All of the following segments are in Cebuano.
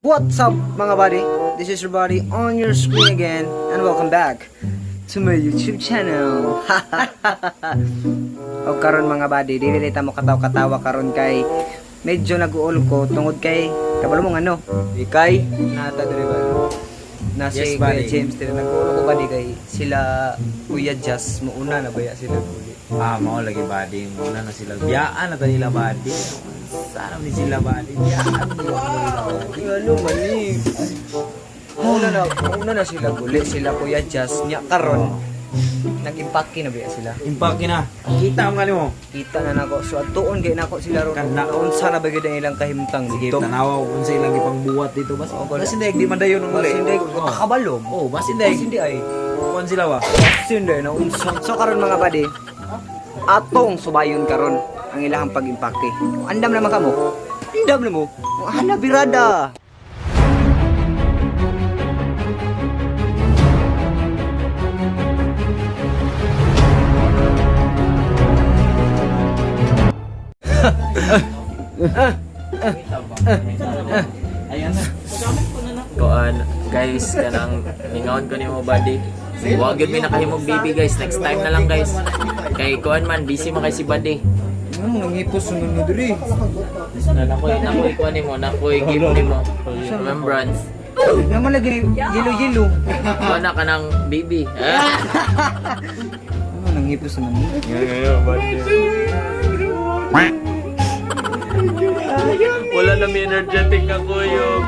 What's up, mga buddy? This is your buddy on your screen again, and welcome back to my YouTube channel. O karon, mga buddy, dili ta mo kataw-katawa karon kay medyo nag-uol ko tungod kay kabalo mo ano. Ikay? Nata diri ba? Na si Yes, Kuya buddy. James diri, nag-uol ko, buddy, kay sila Kuya Jazz muuna na baya sila uli. Ah, mao lagi, buddy. Muna na sila. Biyaan na ta nila, buddy. Sana ni sila, buddy. Biyaan na nila, buddy. Ano man eh. Mauna na sila guli, sila Kuya Jazz nya karon. Nag-impake na baya sila. Impake na. Kita ang mo. Kita na nako. So atuon gay nako sila ron. Kana. Unsa na ba gyud ang ilang kahimtang Sige, dito? tanawa ko kung sa ilang ipangbuhat dito. Bas, Oo, bas hindi, di man dayon ang uli. Bas hindi Oh. kabalo. Oh, bas hindi. Bas hindi ay. Kuan sila ba? Bas hindi na unsa. So karon, mga buddy, atong subayon karon ang ilahang pag-impake. Andam naman kamo. Andam na mo. Ana birada. Kuan, guys, kanang ningaon ko nimo, buddy. Wa gyud mi nakahimog baby, guys. Next time na lang, guys. Kay kuan man, busy man kay si buddy. Ano nangipos sunod mo diri? Nakoy nakoy kuan nimo, nakoy gift nimo. Remembrance. Naman lagi yelo-yelo. Kuan na kanang baby. Ah! Ano nangipos naman mo? Wala na mi energetic ka kuyog.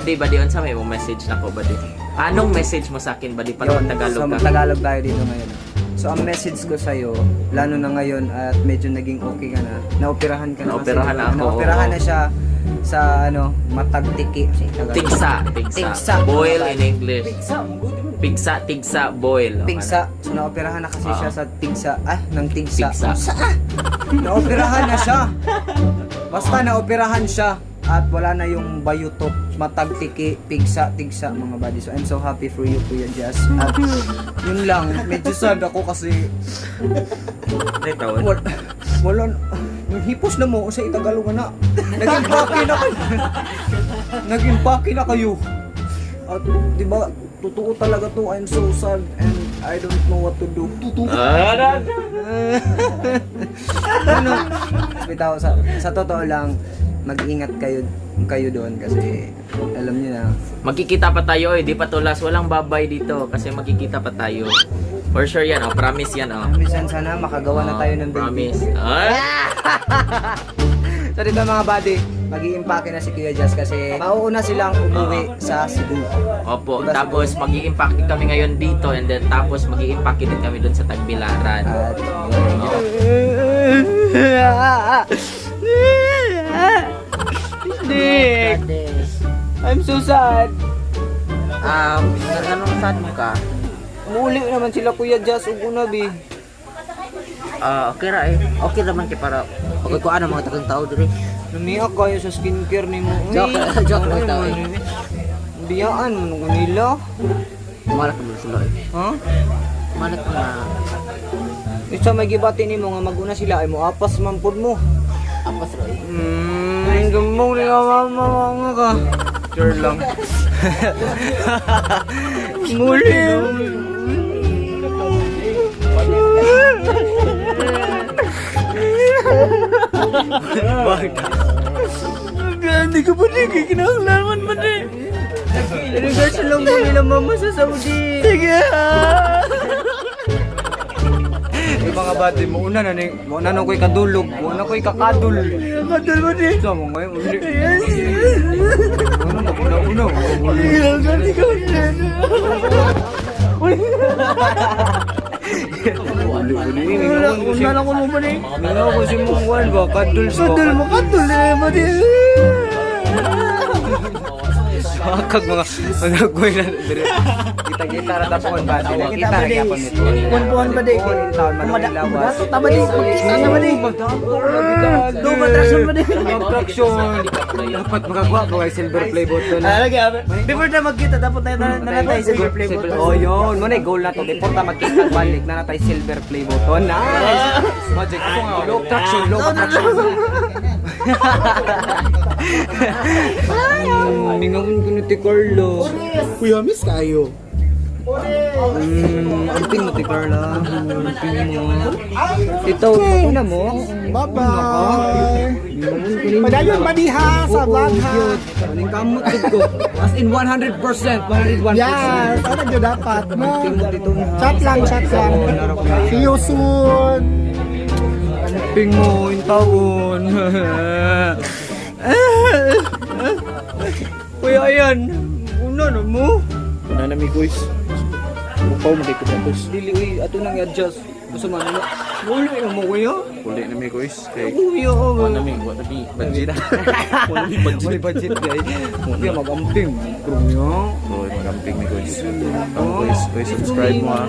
Di ba di unsa may mong message nako, buddy? Anong message mo sa akin, buddy, para Yun, Tagalog so, ka? Tagalog tayo dito ngayon. So, ang message ko sa'yo, lalo na ngayon at medyo naging okay ka na, naoperahan ka na kasi. Naoperahan na ako, Naoperahan oo. na siya sa ano, matagtiki. Kasi Tagalog. Tigsa, tigsa. Tigsa. Boil in English. Pigsa, tigsa, boil. Tigsa. So, naoperahan na kasi Oo. siya sa tigsa. Ah, ng tigsa. Tigsa. Sa, ah! Naoperahan na siya. Basta naoperahan siya at wala na yung bayutop, matagtiki, pigsa, tigsa, mga buddy. So I'm so happy for you, Kuya Jazz. At yun lang, medyo sad ako kasi Ay, tawon. wala, wala, yung hipos na mo, sa Itagalog na. Naging paki na kayo. Naging paki na kayo. At di ba, totoo talaga to, I'm so sad and I don't know what to do. Totoo. Ah, Ano? Bitaw, sa totoo lang, mag-ingat kayo kayo doon kasi alam niyo na. Magkikita pa tayo eh, di pa tulas. Walang babay dito kasi magkikita pa tayo. For sure yan, oh. Promise yan, oh. Minsan sana makagawa na tayo ng baby. Promise. Ah! So dito, mga buddy, mag-iimpake na si Kuya Jazz kasi mauuna silang umuwi sa Cebu. Opo, Diba, tapos mag-iimpake kami ngayon dito and then tapos mag-iimpake din kami doon sa Tagbilaran. At Nick! I'm so sad. Anong sad mo ka? Muli naman sila Kuya Jazz ug una bi. Ah, okay ra eh. Okay raman kay para okay ko ano mga tagang tao diri. Lumiak kayo sa skincare ni mo. Uy, Joke- joke lang ano tao eh. man, eh. Biyaan mo nung nila. Malak mo sila eh. Ha? Malak mo na. Isa may gibati nimo nga maguna sila ay moapas man pud mo. Apas ra eh. Gumong ni mama mga ka. Sure lang. Muli. Hindi ko pa din kinahanglan man man eh. Regards lang mo nila mama sa Saudi. Sige. Yung mga bati mo, una na ni, una na ko'y kadulog, una ko'y kakadul. Kakadul mo din. Sa mo ngayon, uli. Ano, una, una, uli. Uli, uli. Una lang ko mo ba ni? Una ko si mong Juan ba? Kadul sa Kadul mo, kadul eh, ba di? Kag mga mga goy na diri. Kita-kita ra tapon ba sila. Kita ra gyapon nito. Puan-puan ba di? Puan in town man lawas. Tama di, magkita na ba di? Do attraction ba di? Attraction. Dapat makakuha ko kay silver play button. Ah, lagi, ah. Before na magkita, dapat na na tayo silver play button. Oh, yun. Mo na yung goal na to. Before ta magkita balik na natay silver play button. Nice. Magic ko nga. Low traction, low traction. Mingaon ko ni Ti Carlo. Kuya, miss kayo. Amping mo, Ti Carla. Amping mo. Ito, una mo. Bye-bye. Padayon ba diha sa vlog ha? Maning kamot gid ko. As in 100%, 101%. Yes, ano gyud dapat no? Amping mo dito. Chat lang, chat lang. See you soon. Amping mo, yung taon. Kuya, ayan. Una na mo. Una na mi guys. Upaw mo ko guys. Dili, uy, ato nang i-adjust. Gusto man, ano? Wala na mo, kuya. Uli na mi guys kay Kuya, oh. wala mi wa na mi budget. Wala mi budget. May budget, guys. Kuya, mag-amping. Kuya. Oy, magamping mi guys. Ang guys, guys subscribe mo ha.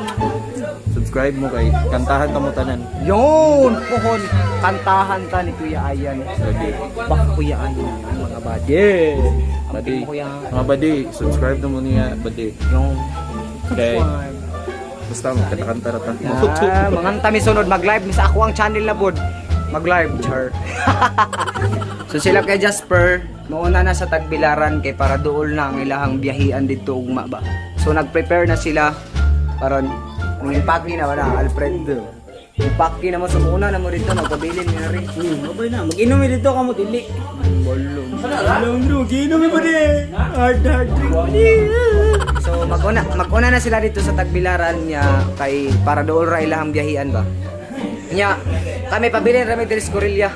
Subscribe mo kay kantahan ta mo tanan. Yun! Puhon! Kantahan ta ni Kuya Ayan. Lagi. Baka Kuya Ayan, mga buddy. Buddy. Amping mo, Kuya. Mga buddy, subscribe na mo niya buddy. Yung. Kay basta mo kanta ra ta. Ah, mga mi sunod mag-live mi sa ako ang channel na pod. Mag-live char. So sila kay Jasper, mauna na sa Tagbilaran kay para duol na ang ilahang biyahian didto ugma ba. So nag-prepare na sila karon nang impake na wala Alfred. Impake na mo so mauna na mo dito magpabilin ni rin. Mabay na, mag-inom dito ka mo dili. Bolo. Alam bro, mag-inom ba di? Hard hard drink ba di? So maguna na sila dito sa Tagbilaran niya kay para dool ra ilahang biyahian ba. Nya kami pabilin ra mi diri sa Corilla.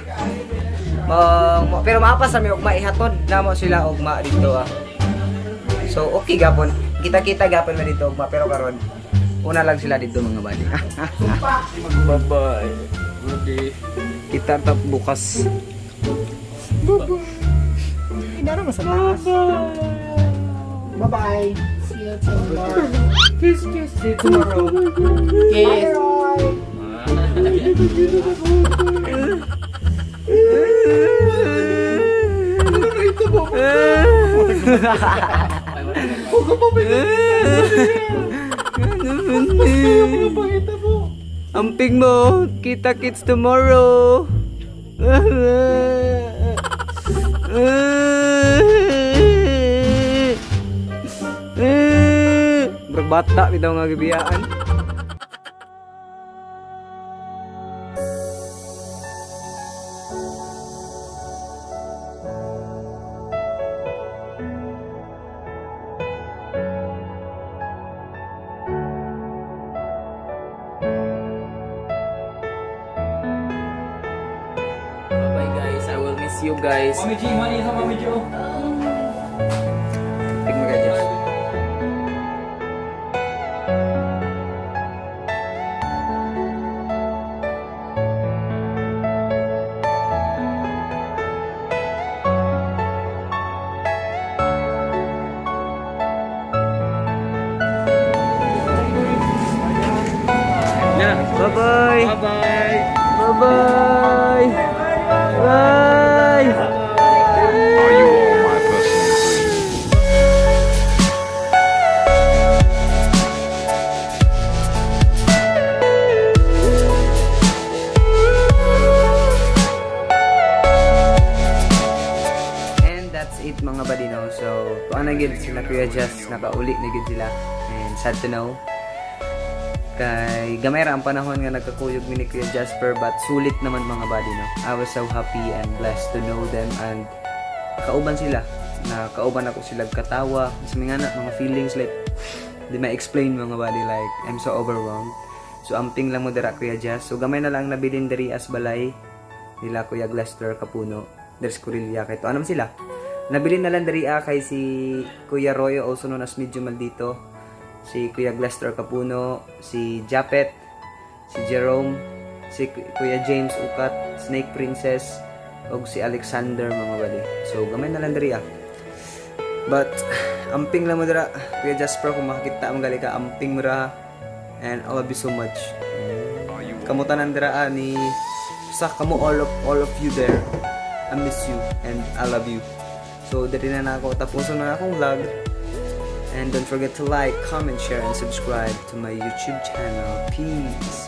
Pero maapas ra mi ugma ihatod namo sila ugma dito ah. So okay gapon. Kita-kita gapon na dito ugma pero karon una lang sila dito mga bali. Bye-bye. Buddy. Kita ta bukas. Inara mo sa taas. Bye-bye. See you tomorrow. Kiss kiss see you tomorrow. Bye, Roy. Amping mo, kita kits tomorrow. Murag bata bitaw nga gibiyaan. Bye guys, I will miss you guys. Amping mo guys. Na. Bye-bye. Bye-bye. Bye-bye. Bye. Are you all my personal dreams? And that's it mga badino. So, tuan na gid sila Kuya Jess, nakauli na gid sila. And sad to know. Kay gamay ra ang panahon nga nagkakuyog mi ni Kuya Jasper but sulit naman mga buddy no. I was so happy and blessed to know them and kauban sila. Na kauban ako sila katawa. Sa mga na, mga feelings like di ma-explain mga buddy like I'm so overwhelmed. So amping lang mo dira Kuya Jess. So gamay na lang nabilin diri as balay nila Kuya Glester Kapuno. There's Corilla kay to. Ano man sila? Nabilin na lang diri ah, kay si Kuya Royo also known as Medyo Maldito, si Kuya Glester Kapuno, si Japet, si Jerome, si Kuya James Ukat, Snake Princess, ug si Alexander mga bali. So gamay na lang diri ah. But amping lang mo dira, Kuya Jasper, kung makakita mo gali ka, amping mo ra. And I love you so much. Kamutan dira ah, ni sa kamo all of you there. I miss you and I love you. So diri na na ako tapuson na akong vlog. And don't forget to like, comment, share, and subscribe to my YouTube channel. Peace.